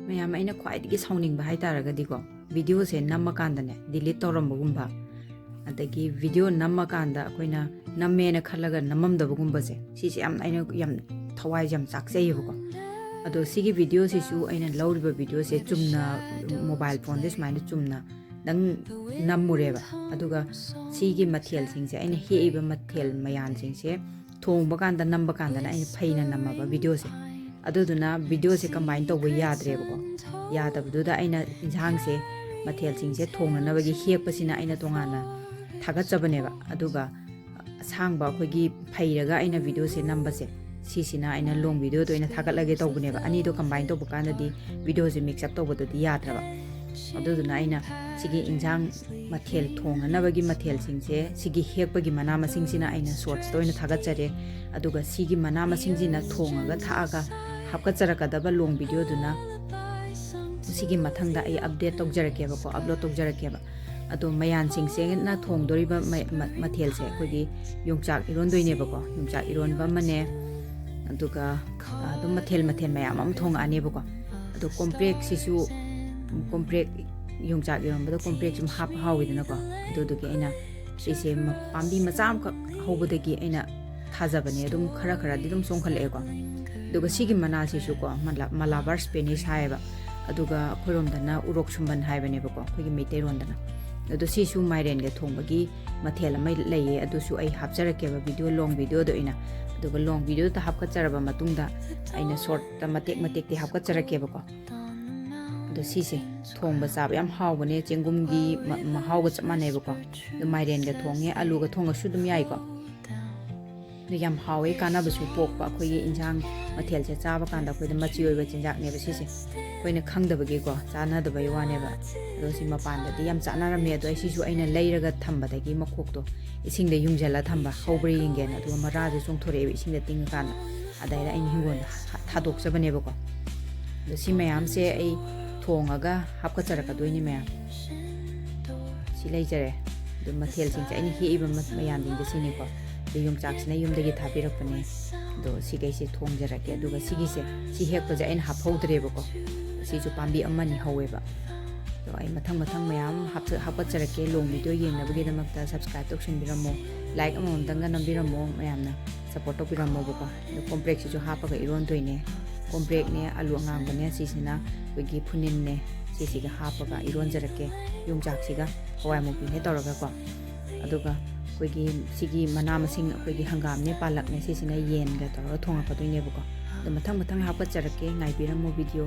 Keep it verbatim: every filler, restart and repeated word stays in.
ꯃꯌꯥꯝ, ꯑꯩꯅ ꯈ꯭ꯋꯥꯏꯗꯒꯤ ꯁꯥꯎꯅꯤꯡꯕ ꯍꯥꯏꯇꯥꯔꯒꯗꯤꯀꯣ, ꯚꯤꯗꯤꯑꯣꯁꯦ ꯅꯝꯃꯀꯥꯟꯗꯅꯦ, ꯗꯤꯂꯤꯠ ꯇꯧꯔꯝꯕꯒꯨꯝꯕ, ꯑꯗꯒꯤ ꯚꯤꯗꯤꯑꯣ ꯅꯝꯃꯀꯥꯟꯗ ꯑꯩꯈꯣꯏꯅ ꯅꯝꯃꯦꯅ ꯈꯜꯂꯒ ꯅꯝꯃꯝꯗꯕꯒꯨꯝꯕꯁꯦ, ꯁꯤꯁꯦ ꯌꯥꯝ, ꯑꯩꯅ ꯌꯥꯝ ꯊꯋꯥꯏꯁꯦ ꯌꯥꯝ ꯆꯥꯛꯆꯩꯌꯦꯕꯀꯣ꯫ ꯑꯗꯣ ꯁꯤꯒꯤ ꯚꯤꯗꯤꯑꯣꯁꯤꯁꯨ, ꯑꯩꯅ ꯂꯧꯔꯤꯕ ꯚꯤꯗꯤꯑꯣꯁꯦ ꯆꯨꯝꯅ ꯃꯣꯕꯥꯏꯜ ꯐꯣꯟꯁꯦ ꯁꯨꯃꯥꯏꯅ ꯆꯨꯝꯅ ꯗꯪ ꯅꯝꯃꯨꯔꯦꯕ꯫ ꯑꯗꯨꯒ ꯁꯤꯒꯤ ꯃꯊꯦꯜꯁꯤꯡꯁꯦ, ꯑꯩꯅ ꯍꯦꯛꯏꯕ ꯃꯊꯦꯜ ꯃꯌꯥꯟꯁꯤꯡꯁꯦ ꯊꯣꯡꯕ ꯀꯥꯟꯗ, ꯅꯝꯕ ꯀꯥꯟꯗꯅ ꯑꯩꯅ ꯐꯩꯅ ꯅꯝꯃꯕ ꯚꯤꯗꯤꯑꯣꯁꯦ꯫ ꯑꯗꯨꯗꯨꯅ ꯚꯤꯗꯤꯑꯣꯁꯦ ꯀꯝꯕꯥꯏꯟ ꯇꯧꯕ ꯌꯥꯗ꯭ꯔꯦꯕꯀꯣ꯫ ꯌꯥꯗꯕꯗꯨꯗ ꯑꯩꯅ ꯏꯟꯁꯥꯡꯁꯦ, ꯃꯊꯦꯜꯁꯤꯡꯁꯦ ꯊꯣꯡꯅꯅꯕꯒꯤ ꯍꯦꯛꯄꯁꯤꯅ ꯑꯩꯅ ꯇꯣꯉꯥꯟꯅ ꯊꯥꯒꯠꯆꯕꯅꯦꯕ꯫ ꯑꯗꯨꯒ ꯑꯁꯥꯡꯕ ꯑꯩꯈꯣꯏꯒꯤ ꯐꯩꯔꯒ ꯑꯩꯅ ꯚꯤꯗꯤꯑꯣꯁꯦ ꯅꯝꯕꯁꯦ, ꯁꯤꯁꯤꯅ ꯑꯩꯅ ꯂꯣꯡ ꯚꯤꯗꯤꯑꯣꯗ ꯑꯣꯏꯅ ꯊꯥꯒꯠꯂꯒꯦ ꯇꯧꯕꯅꯦꯕ꯫ ꯑꯅꯤꯗꯣ ꯀꯝꯕꯥꯏꯟ ꯇꯧꯕ ꯀꯥꯟꯗꯗꯤ ꯚꯤꯗꯤꯑꯣꯁꯦ ꯃꯤꯛꯁ ꯑꯞ ꯇꯧꯕꯗꯗꯤ ꯌꯥꯗ꯭ꯔꯕ꯫ ꯑꯗꯨꯗꯨꯅ ꯑꯩꯅ ꯁꯤꯒꯤ ꯏꯟꯁꯥꯡ ꯃꯊꯦꯜ ꯊꯣꯡꯅꯅꯕꯒꯤ ꯃꯊꯦꯜꯁꯤꯡꯁꯦ, ꯁꯤꯒꯤ ꯍꯦꯛꯄꯒꯤ ꯃꯅꯥ ꯃꯁꯤꯡꯁꯤꯅ ꯑꯩꯅ ꯁꯣꯔꯠꯁꯇ ꯑꯣꯏꯅ ꯊꯥꯒꯠꯆꯔꯦ꯫ ꯑꯗꯨꯒ ꯁꯤꯒꯤ ꯃꯅꯥ ꯃꯁꯤꯡꯁꯤꯅ ꯊꯣꯡꯉꯒ ꯊꯥꯛꯑꯒ ꯍꯥꯞꯀꯠꯆꯔꯛꯀꯗꯕ ꯂꯣꯡ ꯚꯤꯗꯤꯑꯣꯗꯨꯅ ꯁꯤꯒꯤ ꯃꯊꯪꯗ ꯑꯩ ꯑꯞꯗꯦꯠ ꯇꯧꯖꯔꯛꯀꯦꯕꯀꯣ, ꯑꯞꯂꯣꯗ ꯇꯧꯖꯔꯛꯀꯦꯕ꯫ ꯑꯗꯣ ꯃꯌꯥꯟꯁꯤꯡꯁꯤꯅ ꯊꯣꯡꯗꯣꯔꯤꯕ ꯃ-, ꯃ-, ꯃꯊꯦꯜꯁꯦ ꯑꯩꯈꯣꯏꯒꯤ ꯌꯣꯡꯆꯥꯛ ꯏꯔꯣꯟꯗꯣꯏꯅꯦꯕꯀꯣ꯫ ꯌꯣꯡꯆꯥꯛ ꯏꯔꯣꯟꯕ ꯑꯃꯅꯦ, ꯑꯗꯨꯒ, ꯑ, ꯑꯗꯨꯝ ꯃꯊꯦꯜ ꯃꯊꯦꯜ ꯃꯌꯥꯝ ꯑꯃ ꯊꯣꯡꯉꯛꯑꯅꯦꯕꯀꯣ꯫ ꯑꯗꯣ ꯀꯣꯝꯄ꯭ꯔꯦꯛꯁꯤꯁꯨ, ꯀꯣꯝꯄ꯭ꯔꯦꯛ, ꯌꯣꯡꯆꯥꯛ ꯏꯔꯣꯟꯕꯗ ꯀꯣꯝꯄ꯭ꯔꯦꯛ ꯁꯨꯝ ꯍꯥꯞꯄ ꯍꯥꯎꯋꯤꯗꯅꯀꯣ꯫ ꯑꯗꯨꯗꯨꯒꯤ ꯑꯩꯅ ꯁꯤꯁꯦ ꯃ-, ꯄꯥꯝꯕꯤ ꯃꯆꯥ ꯑꯃꯈꯛ ꯍꯧꯕꯗꯒꯤ ꯑꯩꯅ ꯊꯥꯖꯕꯅꯦ꯫ ꯑꯗꯨꯝ ꯈꯔ ꯈꯔꯗꯤ ꯑꯗꯨꯝ ꯆꯣꯡꯈꯠꯂꯛꯑꯦꯀꯣ꯫ ꯑꯗꯨꯒ ꯁꯤꯒꯤ ꯃꯅꯥꯁꯤꯁꯨꯀꯣ, ꯃꯂꯥ-, ꯃꯂꯥꯕꯥꯔ ꯁ꯭ꯄꯦꯅꯤꯁ ꯍꯥꯏꯌꯦꯕ, ꯑꯗꯨꯒ ꯑꯩꯈꯣꯏꯔꯣꯝꯗꯅ ꯎꯔꯣꯛ ꯁꯨꯝꯕꯟ ꯍꯥꯏꯕꯅꯦꯕꯀꯣ, ꯑꯩꯈꯣꯏꯒꯤ ꯃꯩꯇꯩꯔꯣꯟꯗꯅ꯫ ꯑꯗꯣ ꯁꯤꯁꯨ ꯃꯥꯏꯔꯦꯟꯒ ꯊꯣꯡꯕꯒꯤ ꯃꯊꯦꯜ ꯑꯃ ꯂꯩꯌꯦ, ꯑꯗꯨꯁꯨ ꯑꯩ ꯍꯥꯞꯆꯔꯛꯀꯦꯕ ꯚꯤꯗꯤꯑꯣ, ꯂꯣꯡ ꯚꯤꯗꯤꯑꯣꯗ ꯑꯣꯏꯅ꯫ ꯑꯗꯨꯒ ꯂꯣꯡ ꯚꯤꯗꯤꯑꯣꯗ ꯍꯥꯞꯀꯠꯆꯔꯕ ꯃꯇꯨꯡꯗ ꯑꯩꯅ ꯁꯣꯔꯠꯇ ꯃꯇꯦꯛ ꯃꯇꯦꯛꯇꯤ ꯍꯥꯞꯀꯠꯆꯔꯛꯀꯦꯕꯀꯣ꯫ ꯑꯗꯣ ꯁꯤꯁꯦ ꯊꯣꯡꯕ ꯆꯥꯕ ꯌꯥꯝ ꯍꯥꯎꯕꯅꯦ, ꯆꯦꯡꯒꯨꯝꯒꯤ ꯃ-, ꯃꯍꯥꯎꯒ ꯆꯞ ꯃꯥꯟꯅꯩꯕꯀꯣ꯫ ꯑꯗꯣ ꯃꯥꯏꯔꯦꯟꯒ ꯊꯣꯡꯉꯦ, ꯑꯂꯨꯒ ꯊꯣꯡꯉꯁꯨ ꯑꯗꯨꯝ ꯌꯥꯏꯀꯣ꯫ ꯑꯗꯣ ꯌꯥꯝ ꯍꯥꯎꯋꯦ, ꯀꯥꯟꯅꯕꯁꯨ ꯄꯣꯛꯄ꯫ ꯑꯩꯈꯣꯏꯒꯤ ꯏꯟꯁꯥꯡ ꯃꯊꯦꯜꯁꯦ ꯆꯥꯕ ꯀꯥꯟꯗ ꯑꯩꯈꯣꯏꯗ ꯃꯆꯤ ꯑꯣꯏꯕ ꯆꯤꯟꯖꯥꯛꯅꯦꯕ ꯁꯤꯁꯦ꯫ ꯑꯩꯈꯣꯏꯅ ꯈꯪꯗꯕꯒꯤꯀꯣ, ꯆꯥꯅꯗꯕꯩ ꯋꯥꯅꯦꯕ꯫ ꯑꯗꯣ ꯁꯤ ꯃꯄꯥꯟꯗꯗꯤ ꯌꯥꯝ ꯆꯥꯅꯔꯝꯃꯦ, ꯑꯗꯣ ꯑꯩ ꯁꯤꯁꯨ ꯑꯩꯅ ꯂꯩꯔꯒ ꯊꯝꯕꯗꯒꯤ ꯃꯈꯣꯛꯇꯣ ꯏꯁꯤꯡꯗ ꯌꯨꯡꯁꯤꯜꯂ ꯊꯝꯕ, ꯍꯧꯕ꯭ꯔꯥ ꯌꯦꯡꯒꯦꯅ꯫ ꯑꯗꯨꯒ ꯃꯔꯥꯁꯦ ꯆꯣꯡꯊꯣꯔꯛꯑꯦꯕ ꯏꯁꯤꯡꯗ ꯇꯤꯡꯉꯀꯥꯟꯗ꯫ ꯑꯗꯩꯗ ꯑꯩꯅ ꯍꯤꯡꯒꯣꯜꯗ ꯊꯥ-, ꯊꯥꯗꯣꯛꯆꯕꯅꯦꯕꯀꯣ꯫ ꯑꯗꯣ ꯁꯤ ꯃꯌꯥꯝꯁꯦ ꯑꯩ ꯊꯣꯡꯉꯒ ꯍꯥꯞꯀꯠꯆꯔꯛꯀꯗꯣꯏꯅꯤ ꯃꯌꯥꯝ꯫ ꯁꯤ ꯂꯩꯖꯔꯦ꯫ ꯑꯗꯣ ꯃꯊꯦꯜꯁꯤꯡꯁꯦ ꯑꯩꯅ ꯍꯦꯛꯏꯕ ꯃ-, ꯃꯌꯥꯝꯁꯤꯡꯁꯦ ꯁꯤꯅꯤꯀꯣ꯫ ꯑꯗꯣ ꯌꯣꯡꯆꯥꯛꯁꯤꯅ ꯌꯨꯝꯗꯒꯤ ꯊꯥꯕꯤꯔꯛꯄꯅꯦ꯫ ꯑꯗꯣ ꯁꯤꯈꯩꯁꯦ ꯊꯣꯡꯖꯔꯛꯀꯦ꯫ ꯑꯗꯨꯒ ꯁꯤꯒꯤꯁꯦ, ꯁꯤ ꯍꯦꯛꯄꯁꯦ ꯑꯩꯅ ꯍꯥꯞꯍꯧꯗ꯭ꯔꯦꯕꯀꯣ꯫ ꯁꯤꯁꯨ ꯄꯥꯝꯕꯤ ꯑꯃꯅꯤ ꯍꯧꯋꯦꯕ꯫ ꯑꯗꯣ ꯑꯩ ꯃꯊꯪ ꯃꯊꯪ ꯃꯌꯥꯝ ꯍꯥꯞꯆ-, ꯍꯥꯞꯀꯠꯆꯔꯛꯀꯦ꯫ Long video ꯌꯦꯡꯅꯕꯒꯤꯗꯃꯛꯇ subscribe ꯇꯧꯁꯤꯟꯕꯤꯔꯝꯃꯣ, like ꯑꯃꯃꯝꯇꯪꯒ ꯅꯝꯕꯤꯔꯝꯃꯣ, ꯃꯌꯥꯝꯅ support ꯇꯧꯕꯤꯔꯝꯃꯣꯕꯀꯣ꯫ ꯑꯗꯣ ꯀꯣꯝꯄ꯭ꯔꯦꯛꯁꯤꯁꯨ ꯍꯥꯞꯄꯒ ꯏꯔꯣꯟꯗꯣꯏꯅꯦ꯫ ꯀꯣꯝꯄ꯭ꯔꯦꯛꯅꯦ, ꯑꯂꯨ ꯑꯉꯥꯡꯕꯅꯦ, ꯁꯤꯁꯤꯅ ꯑꯩꯈꯣꯏꯒꯤ ꯐꯨꯅꯤꯟꯅꯦ, ꯁꯤꯁꯤꯒ ꯍꯥꯞꯄꯒ ꯏꯔꯣꯟꯖꯔꯛꯀꯦ꯫ ꯌꯣꯡꯆꯥꯛꯁꯤꯒ ꯍꯋꯥꯏ ꯃꯨꯕꯤꯅꯦ ꯇꯧꯔꯒꯀꯣ꯫ ꯑꯗꯨꯒ ꯑꯩꯈꯣꯏꯒꯤ ꯁꯤꯒꯤ ꯃꯅꯥ ꯃꯁꯤꯡ, ꯑꯩꯈꯣꯏꯒꯤ ꯍꯪꯒꯥꯝꯅꯦ, ꯄꯥꯂꯛꯅꯦ, ꯁꯤꯁꯤꯅ ꯌꯦꯟꯒ ꯇꯧꯔꯒ ꯊꯣꯡꯉꯛꯀꯗꯣꯏꯅꯦꯕꯀꯣ꯫ ꯑꯗꯣ ꯃꯊꯪ ꯃꯊꯪ ꯍꯥꯞꯀꯠꯆꯔꯛꯀꯦ, ꯉꯥꯏꯕꯤꯔꯝꯃꯣ video꯫